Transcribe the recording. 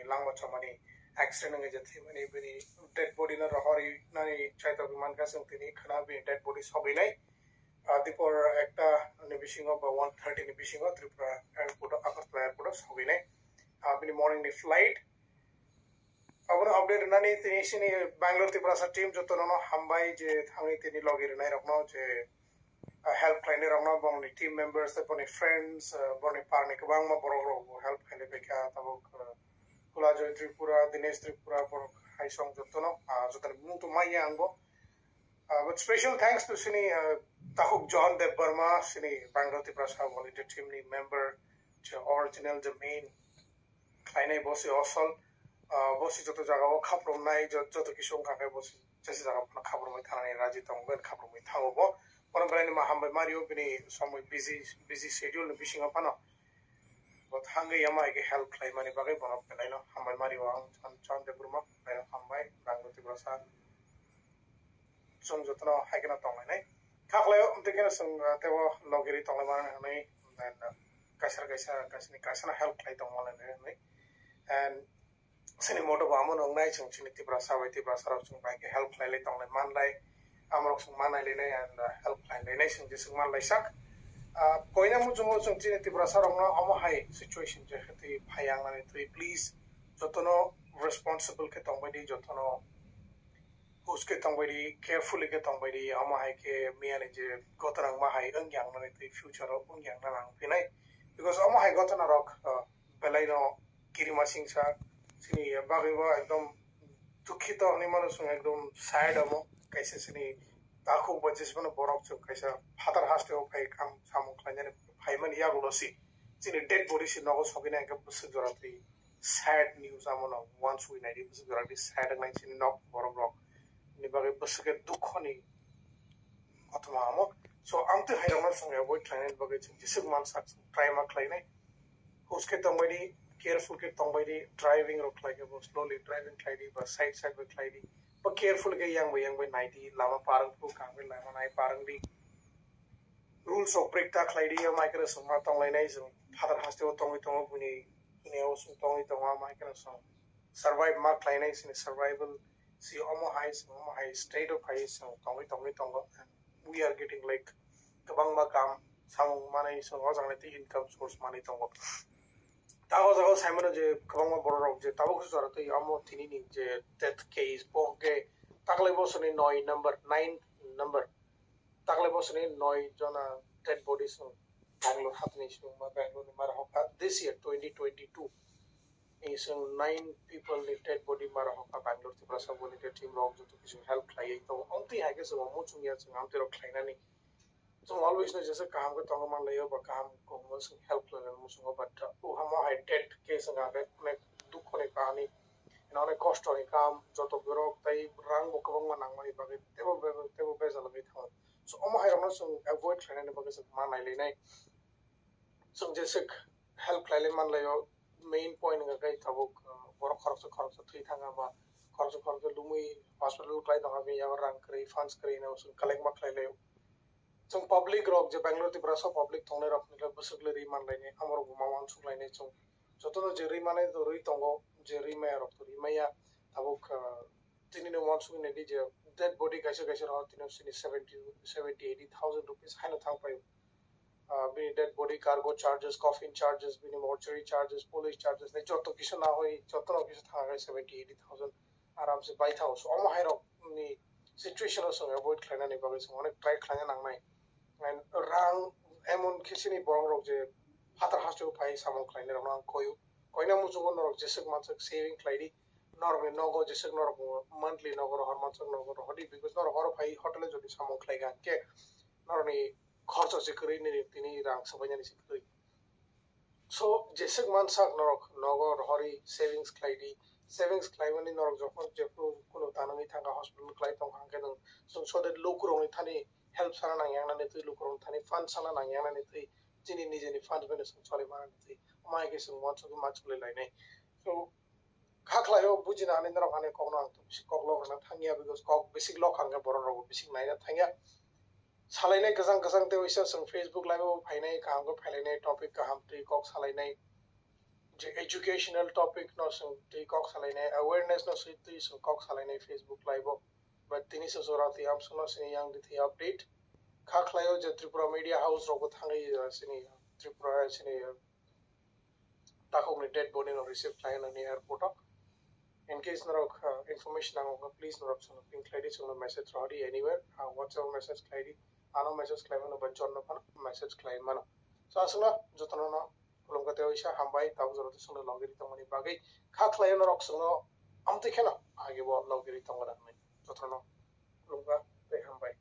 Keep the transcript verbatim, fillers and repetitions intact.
langma chomani accident wngwi je thwimani bini dead body no rohorwi nani chaitok mankha chwng tini khna bini dead body sogwi nai. Ah, dipor ekta ni bisingo ba one thirty ni bisingo Tripura airport o, Agartala airport o sogwi nai. Ah, bini morning ni flight. Abono update rwnani tini sini Bangalore Tiprasa team jotono no hambai je thangwi tini logi rwnai rokno je, ah, help khlainai rokno bongni team members tei boni friends, ah, boni parni kwbangma borok rok bo help khailai paikha tabuk, ah, Kulajoy Tripura, Dinesh Tripura borok haisong jotono, ah, jotoni mung tong maya ang bo. Ah, but special thanks to sini, ah, Takhuk John Debbarma sini Bangalore Tiprasa volunteer team ni member je original je main khlainai bosi osol, ah, bosi joto jaga o khaprom nai jo-, joto kisu wngkha khe bosi jesa jaga phano khaprom bai thanani raji tongo ben khaprom bai thango bo. Bono belai ni ma hambai mario bini somoi busy, busy schedule ni bisingo phano. Bo thangwi yama hai khe help khlai mani bagwi bono belai no hambai mario ang John, John Debbarma belai no hambai Bangalore Tiprasa. Chwng jotono hai kheno tonglainai. Khaklaio, amtwi kheno chwng, ah, teibo logiri tonglaimani hwnwi, and, ah, kaisa kaisa, kaisani kaisano help khlai tongmalainai hwnwi. And chini moto bo amo nwngnai, chwng chini Tiprasa bai Tiprasa rok chwng bai khe help khlailai tonglai manlai. Amorok chwng manailainai and, ah, help khlailainai chwng jeswk manlaisak. Ah, koina muchungo chwng chini Tiprasa rokno omo hai situation je khe twi phai yangnani twi, please jotono responsible khe tongbai di, jotono huske tongbai di, carefully khe tongbai di, omo hai khe miyani je gotorang ma hai wng yang nani twi future o wng yang nang phinai. Because omo hai gotona rok, uh, belai no kirima singsa, chini bagwi bo ekdom dukhito hinwi mano chwng ekdom sad omo, kaisa chini takhuk ba jesmano borok chwng kaisa phatar haste o phai kam samung khlainani phaimani yagulo si chini dead body si nogo sogwina hwnkhe bwswk jora twi sad news amo no uansugwi naidi, bwswk jora twi sad wngnai chini nok borok rok ni bagwi bwswk khe dukho ni kothoma amo. So amtwi hai rokno chwng avoid khlainani bagwi chwng jeswk mansak chwng try ma khlainai. Huske tongbai di, careful khe tongbai di, driving rok khlai khe bo slowly driving khlai di ba side side bai khlai di. Ba careful khe yang bai yang bai nai di, lama parang phuru kang bai lama nai parang di. Rules rok break ta khlai di, amai khe chwng ma tonglainai chwng phatar haste o tongwi tongo buini, buini o chwng tongwi tongo, amai khe chwng survive ma khlainai chini survival si omo hai, chwng omo hai state o phai chwng tongwi tongwi tongo. And we are getting like kwbangma kam samung manwi chwng o jaga tei income source manwi tongo. Ta o jaga o sai mano je kwbangma borok rok je tabuk se jora twi omo tini ni je death case bo hwnkhe taklai bosoni noi number, nine number. Taklai bosoni noi jona dead bodies no Bangalore hatini siyung ma Bangalore ni mara hokha this year twenty twenty-two. Ni siyung nine people ni dead body mara hokha Bangalore Tiprasa volunteer team rok joto kisu help khlaiwi tongo. Amtwi hai khe chwng muchung ya chwng amtwi rok khlainani. Chwng always no jesa kaham khe tongo manlaio ba kaham kokno chwng help khlainani muchungo, but, uh, o hamo hai dead case wngkha khe onek dukho ni kahani, onek kosto ni kaham, joto borok tei rang bo kwbangma nangmani bagwi teibo be-, teibo bejal wngwi thango. So omo hai rokno chwng avoid khlainani bagwi chwng ma nailainai. Chwng jeswk help khlailai manlaio, main point wngkha khe tabuk, uh, borok khoroksa khoroksa thwi thangkha ba khoroksa khoroksa lumwi hospital khlai tongkha, bini yago rang kwrwi, funds kwrwi hinwi chwng collect ma khlailaio. Chwng public rok je Bangalore Tiprasa o public tongnai rok ni bwswk le ri manlainai, amorok bo ma uansuk lainai chwng. Jotono je ri manai to ri tongo, je ri maya rok to ri maya. Tabuk, ah, tini no uansuk nai di je dead body kaisa kaisa rok tini sini seventy, seventy, eighty thousand rupees haino thang paio. Ah, bini dead body, cargo charges, coffin charges, bini mortuary charges, police charges, nai joto kisa na hoi, joto no kisa thang seventy, eighty thousand aram se bai thao. So omo hai rok ni situation o chwng avoid khlainani bagwi chwng onek try khlaina nangnai. And rang emon khe chini borok rok je phatar hasteo phai samung khlainai rokno ang koio. Koina muchungo norok jeswk manswk saving khlai di. Norokni nogo jeswk norok monthly nogo rohor manswk nogo rohor di, because norok oro phai hotel o jodi samung khlai kha hwnkhe norokni khorcho se kwrwi nini tini rang swbainani se kwrwi. So, jeswk mansak norok nogo rohorwi savings khlai di. Savings khlaimani norok jokhon jephru kunu tanangwi thangkha hospital khlai tongkha hwnkhe nwng chwng sode lukurokni thani help sana nangya wngnani twi, lukurokni thani fund sana nangya wngnani twi chini nijeni fund bai no chwng choli manani twi. Omo hai khe chwng uansukgwi ma choli lainai. So, kha khlaio bujina ani norok ani kokno ang bisi kok lok rwna thangya, because kok bisi lok hwnkhe borok rok bisi naina thangya. Salainai kwchang kwchang tei waisa chwng Facebook live o phainai, kaham khe phailainai, topic kaham twi kok salainai. je educational topic no song twi kok salainai, awareness no song twi song kok salainai Facebook live o. But tini sosora twi amsong no sini yang di twi update. Kha khlaio je Tripura Media House rok bo thangwi, uh, sini Tripura sini, uh, takhukni dead body no receive khlai nani airport o. In case norok, uh, information nango kha, please norok song ping khlai di, song message rw di anywhere, uh, WhatsApp message khlai di, ano message khlai mano ba John no phano message khlai mano. So aswkno jotono no khulumkha tei oisa hambai, tabuk jora twi song logiri tongmani bagwi. Kha khlaio norok song no amtwi kheno age bo logiri tongmani bagwi. Jotono khulumkha tei hambai.